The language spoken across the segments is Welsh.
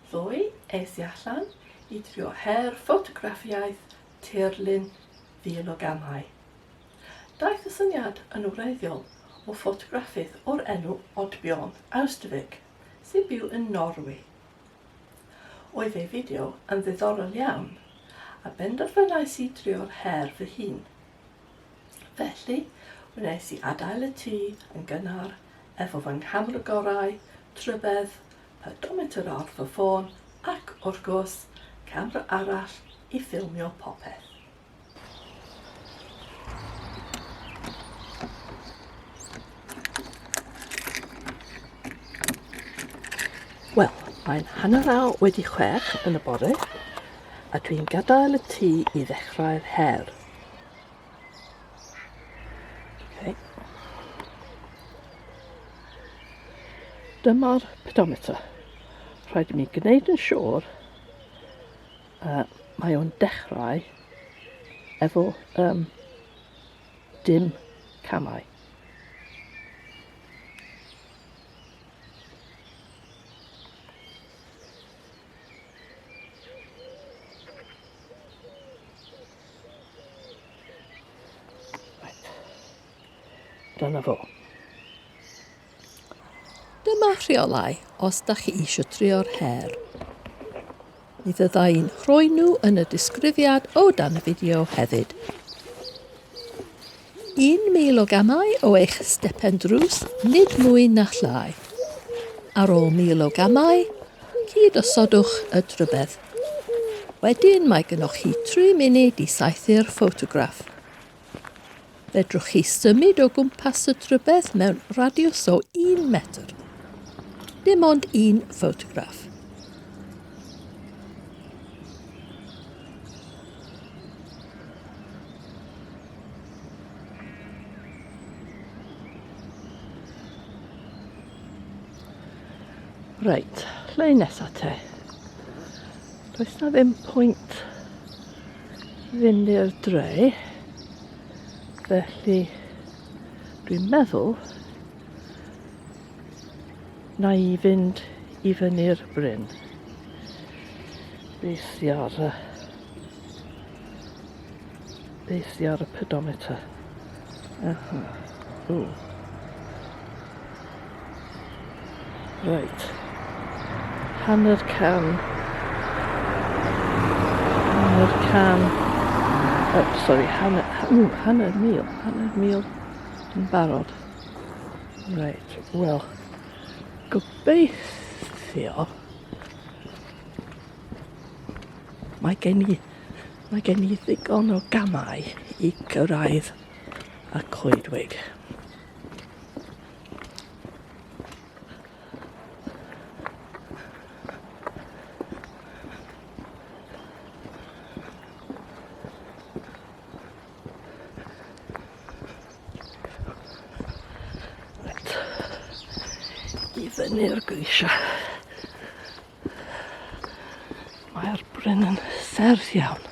Ddoe es i allan i drio her ffotograffiaeth tirlun fil o gamau. Daeth y syniad yn wreiddiol o ffotograffydd o'r enw Oddbjorn Austavik, sy'n byw yn Norwy. Oedd ei fideo yn ddiddorol iawn, a benderfynais i drio'r her fy hun. Felly, wnes i adael y tŷ yn gynnar efo fy nghamera gorau, trybedd, pedometer ar fy ffôn ac, wrth gwrs, camera arall i ffilmio popeth. Wel, mae'n 6:30 yn y bore, a dwi'n gadael y tŷ i ddechrau'r her. Okay. Dyma'r pedometer. Rhaid i mi gwneud yn siŵr mae o'n dechrau efo dim camau. Right. Dyna fo. Dyma rheolau os da chi eisiau trio'r her. Mi fydda i'n rhoi nhw yn y disgrifiad o dan y fideo hefyd. 1,000 o gamau o eich stepen drws, nid mwy na llai. Ar ôl 1,000 o gamau, cyd-osodwch y drybedd. Wedyn mae gynoch chi 3 munud i saethu'r ffotograff. Fedrwch chi symud o gwmpas y drybedd mewn radiws o 1 metr. Dim ond un ffotograff. Reit, lle nesa te? Does na ddim pwynt fynd i'r dre, felly dwi'n meddwl na i fynd i fyny'r bryn. Beth sy ar y... Beth sy ar y pedometer? Aha. Ww. Reit. 50. 500. Oh, sorry, hanner, ww, 500. 500 yn barod. Reit, wel, gobeithio mae gen i, mae gen i ddigon o gamau i gyrraedd y coedwig. Reit. I fyny'r grisiau. Mae'r bryn yn serth iawn.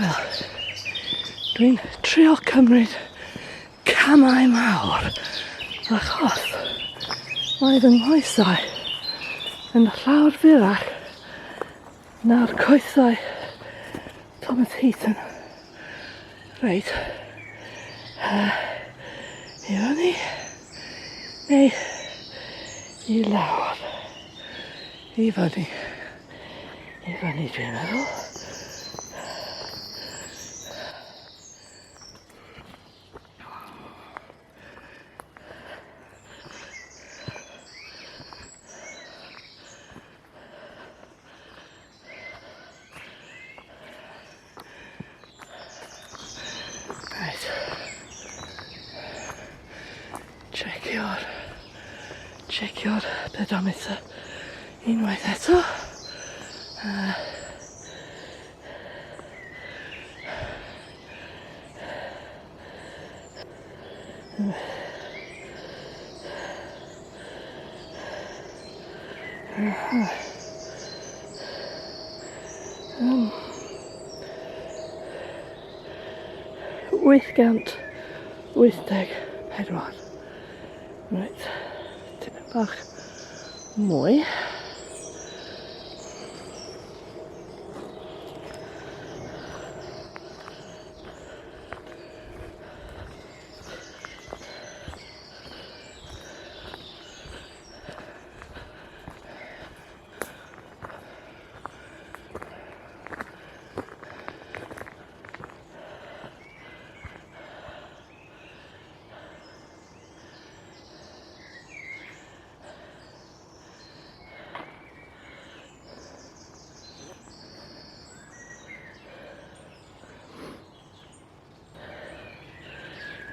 Wel, dwi'n trio cymryd camau mawr achos mae fy nghoesau yn llawer fyrrach na'r coesau Thomas Heaton. Reit. Uh, i fyny neu i lawr. I fyny. I fyny dwi'n meddwl. Right. Checio'r checio'r pedometer unwaith eto. Uh, Aha. Um, 884. Reit, tipyn bach mwy.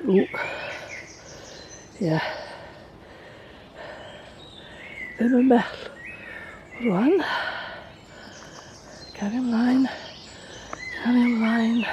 Ww. Ie. Ddim yn bell rwan. Cario ymlaen. Cario ymlaen.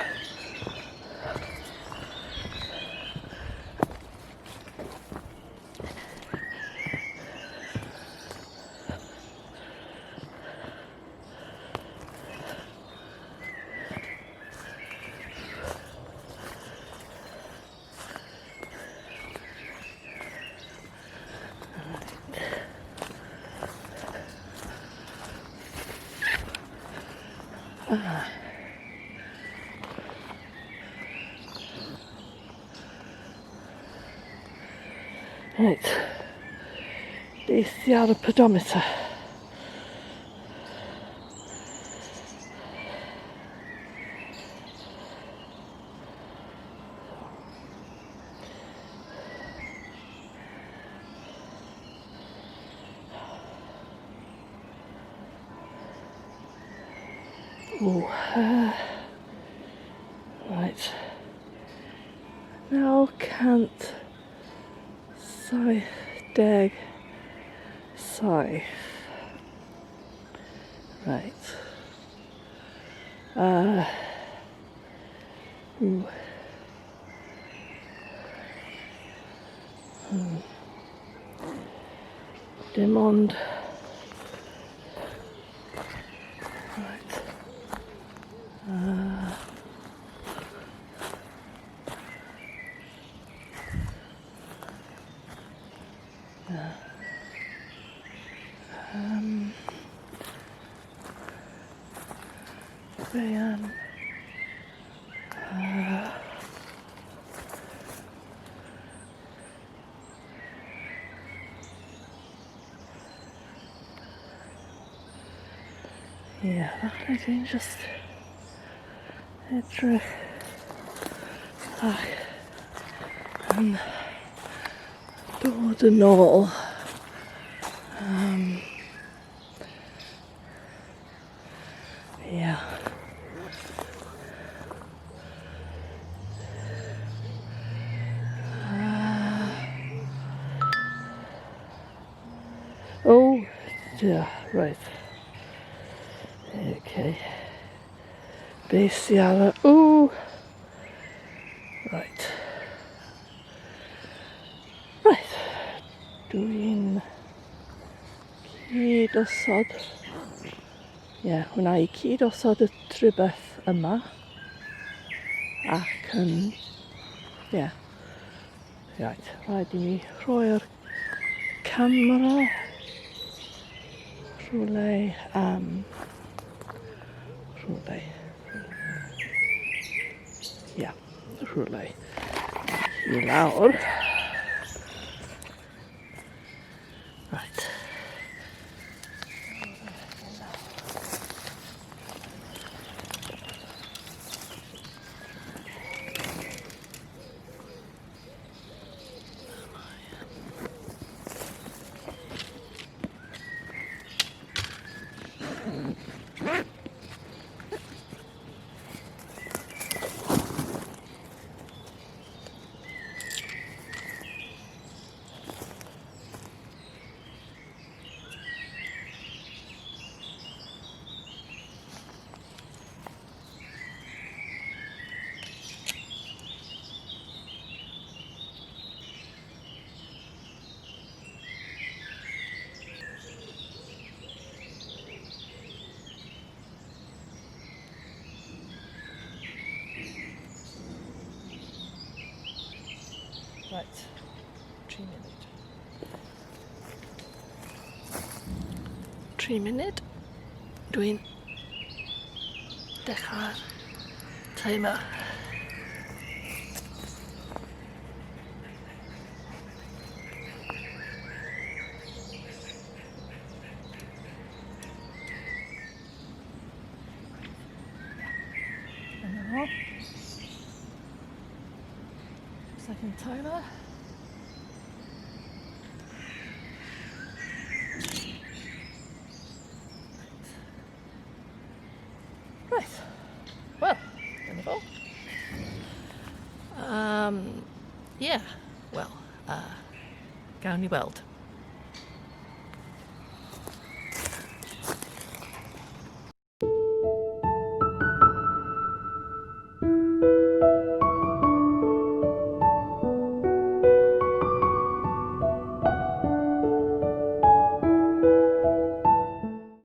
Ah. Reit. Beth ar y pedometer? Ooh, right. 977. Right. Ooh. Dim ond... Right. Be am... Ie, falle dwi'n just edrych ac yn dod yn ôl. Um, Ie. Oh, dear, right. Okay. Beth sy ar y... Ooh! Right. Right. Dwi'n cyd-osod. Ie, yeah, hwnna i cyd-osod y trybeth yma. Ac yn... Ie. Yeah. Right, rhaid i mi rhoi'r camera rhywle rhywle ia rhywle i lawr. Right. Right, 3 munud. 3 munud. Dwi'n dechrau'r timer. Dyna fo. Second timer. Right. Wel, dyna fo. Yeah, wel, gawn ni weld.